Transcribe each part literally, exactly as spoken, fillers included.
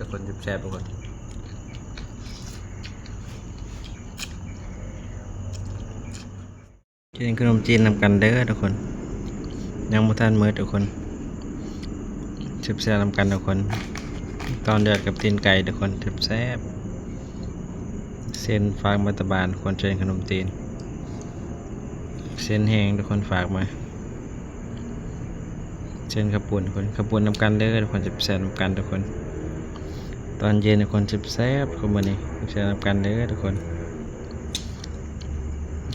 ทุกคน แซ่บๆ ทุกคน กินขนมจีนนำกันเด้อทุกคน ยังบ่ทันหมดทุกคน แซ่บๆ นำกันทุกคน ตอนเดือดกับตีนไก่ทุกคน แซ่บๆ เส้นฝากมาตะบานทุกคน เส้นขนมจีน เส้นแห้งทุกคน ฝากมา เส้นข้าวปุ้นทุกคน ข้าวปุ้นนำกันเด้อทุกคน แซ่บๆ นำกันทุกคน ตอนเย็นทุกคน แซ่บๆ ทุกคน มื้อนี้ แซ่บๆ นำกันเด้อทุกคน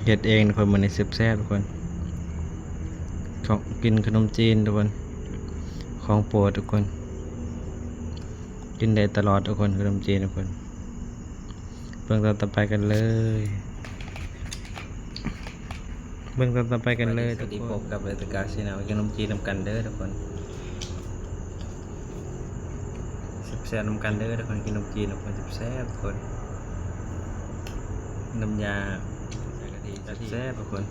เฮ็ดเองทุกคน มื้อนี้ แซ่บๆ ทุกคน ของกินขนมจีนทุกคน ของโปรดทุกคน กินได้ตลอดทุกคน ขนมจีนทุกคน เบิ่งตอนต่อไปกันเลย เบิ่งตอนต่อไปกันเลยทุกคน สวัสดี พบกับเอตกา Channel กินขนมจีนนำกันเด้อทุกคน แซ่บๆ นำกันเด้อทุกคน กินขนมจีนทุกคน แซ่บๆ ทุกคน น้ำยาใส่กะทิ แซ่บๆ ทุกคน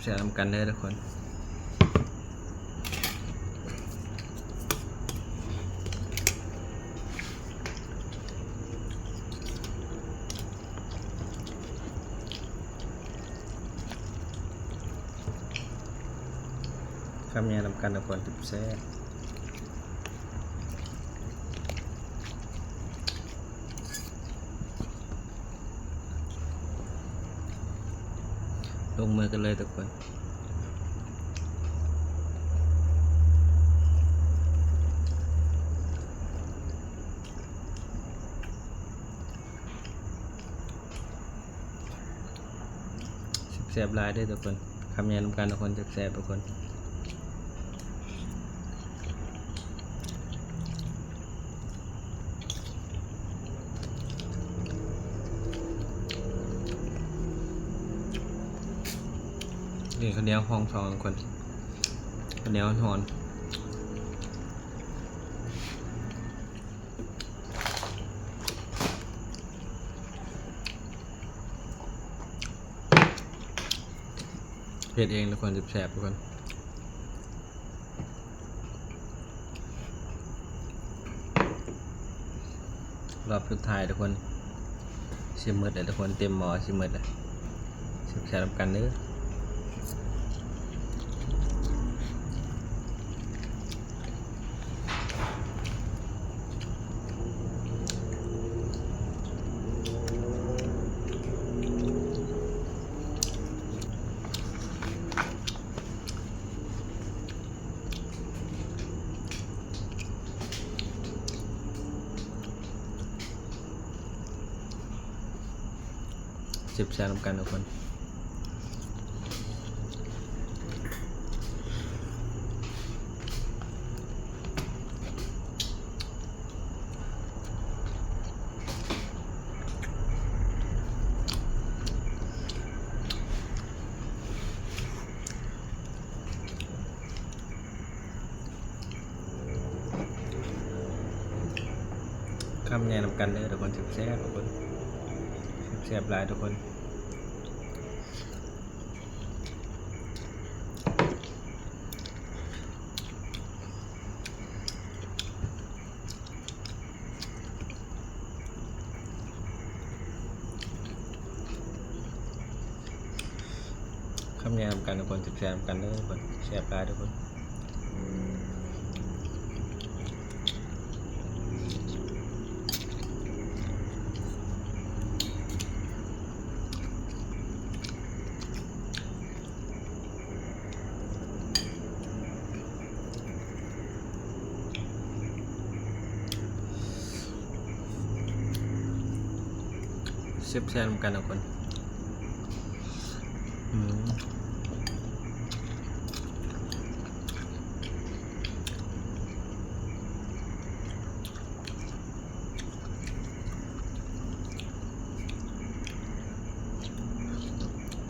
แซ่บๆ นำกันเด้อทุกคน คำใหญ่นำกันทุกคน แซ่บๆ ลงมือกันเลยทุกคน แซ่บๆ หลายเด้อทุกคน คำใหญ่นำกันทุกคน แซ่บๆ ทุกคน นี่ข้าวเหนียวห่อสองคน ข้าวเหนียวห่อน เฮ็ดเองทุกคน แซ่บๆ ทุกคน รอบสุดท้ายทุกคน สิหมดแล้วทุกคน เต็มหม้อสิหมดแล้ว แซ่บๆ นำกันเด้อ แซ่บๆ นำกันทุกคน คำใหญ่นำกันเด้อทุกคน แซ่บๆ ทุกคน แซ่บๆ หลายทุกคน คำใหญ่นำกันทุกคน แซ่บๆ นำกันเด้อทุกคน แซ่บหลายทุกคน แซ่บๆ นำกันทุกคน อืม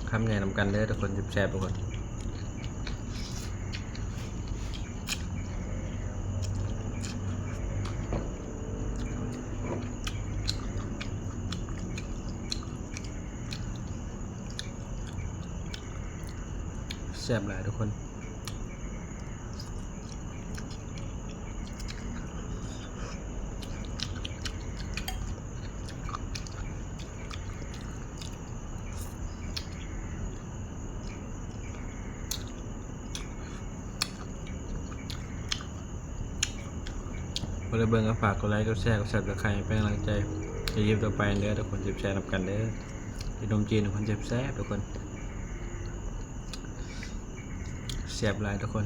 คำใหญ่นำกันเด้อทุกคน แซ่บๆ ทุกคน แซ่บหลายทุกคน บ่ได้เบิ่งก็ฝากกดไลค์ กดแชร์ กด Subscribe เป็นกำลังใจในคลิปต่อไปเด้อทุกคน แซ่บๆนำกันเด้อ กินนมจีนทุกคน แซ่บๆทุกคน แซ่บหลายทุกคน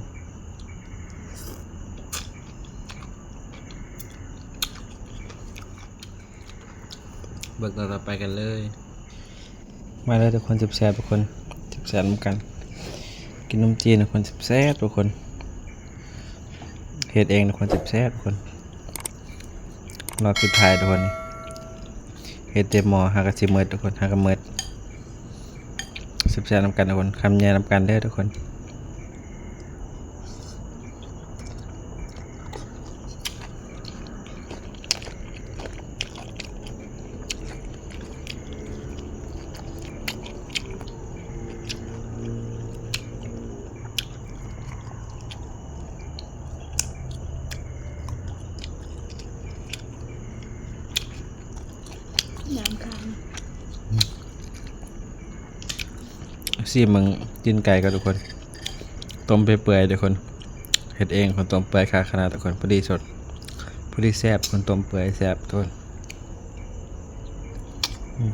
เบิ่งตอนต่อไปกันเลย มาเลยทุกคน แซ่บๆทุกคน แซ่บๆนำกัน กินนมจีนทุกคน แซ่บๆทุกคน เฮ็ดเองทุกคน แซ่บๆทุกคน รอบสุดท้ายทุกคน เฮ็ดเต็มหม้อ หากะสิหมดทุกคน หากะหมด แซ่บๆนำกันทุกคน คำใหญ่นำกันเด้อทุกคน น้ำคาง ซีมเบิ่งตีนไก่ก็ทุกคน ต้มเปื่อยๆทุกคน เฮ็ดเองคน ต้มเปื่อยคักขนาดทุกคน พอดีสด พอดีแซ่บคน ต้มเปื่อยแซ่บทุกคน อืม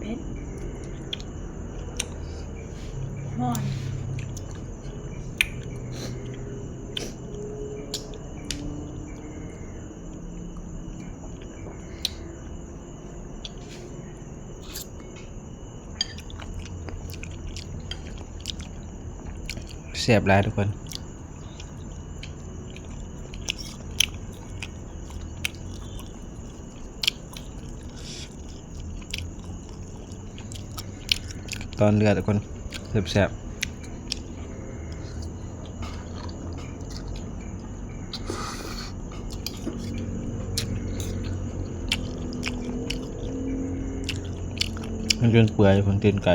เผ็ด ฮ้อน แซ่บหลายทุกคน ตอนเลือดทุกคน แซ่บๆ มันจนเปื่อยทุกคน ตีนไก่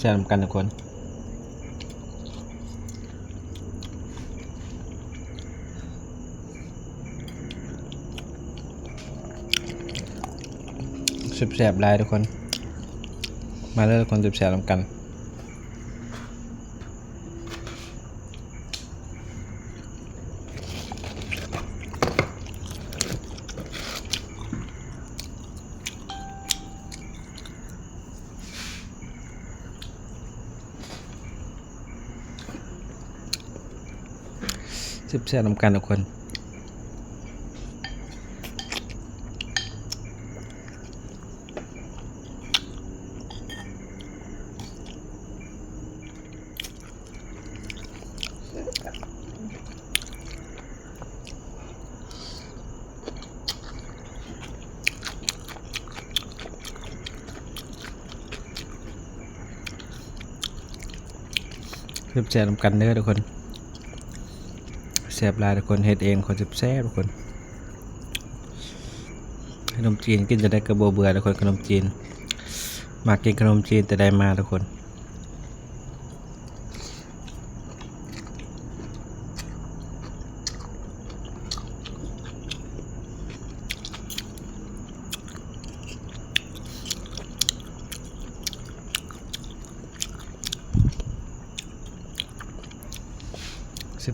แซ่บๆนำกันทุกคน แซ่บๆหลายทุกคน มาเลยทุกคน แซ่บๆนำกัน แซ่บๆนำกันทุกคน แซ่บๆนำกันเด้อทุกคน แซ่บหลายทุกคน เฮ็ดเองคนแซ่บๆทุกคน ขนมจีนกินจะได้กระโบเบื่อทุกคน ขนมจีน มากินขนมจีนแต่ได้มาทุกคน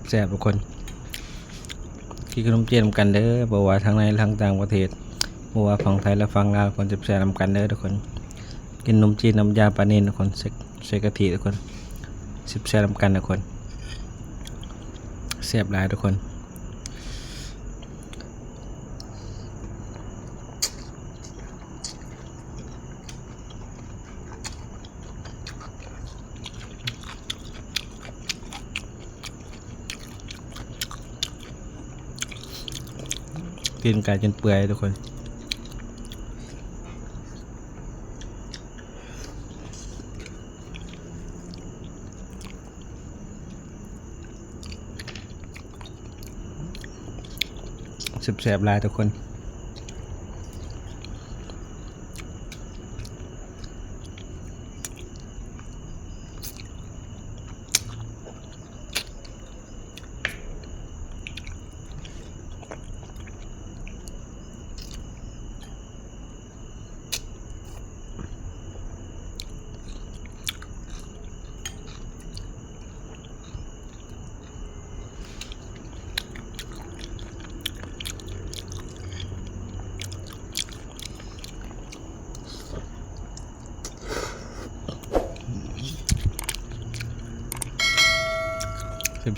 แซ่บๆทุกคน กินขนมจีนนำกันเด้อ บ่ว่าทั้งในทั้งต่างประเทศ บ่ว่าฝั่งไทยและฝั่งลาว คนแซ่บๆนำกันเด้อทุกคน กินขนมจีนน้ำยาปลานิลทุกคน ใส่ ใส่กะทิทุกคน แซ่บๆนำกันทุกคน แซ่บหลายทุกคน แ กินไก่จนเปื่อยทุกคน แซ่บๆหลายทุกคน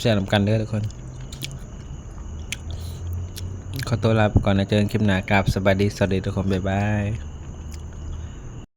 แซ่บๆนำกันเด้อทุกคน ขอตัวลาไปก่อนนะ เจอกันคลิปหน้าครับ สบายดี สวัสดีทุกคน บ๊ายบาย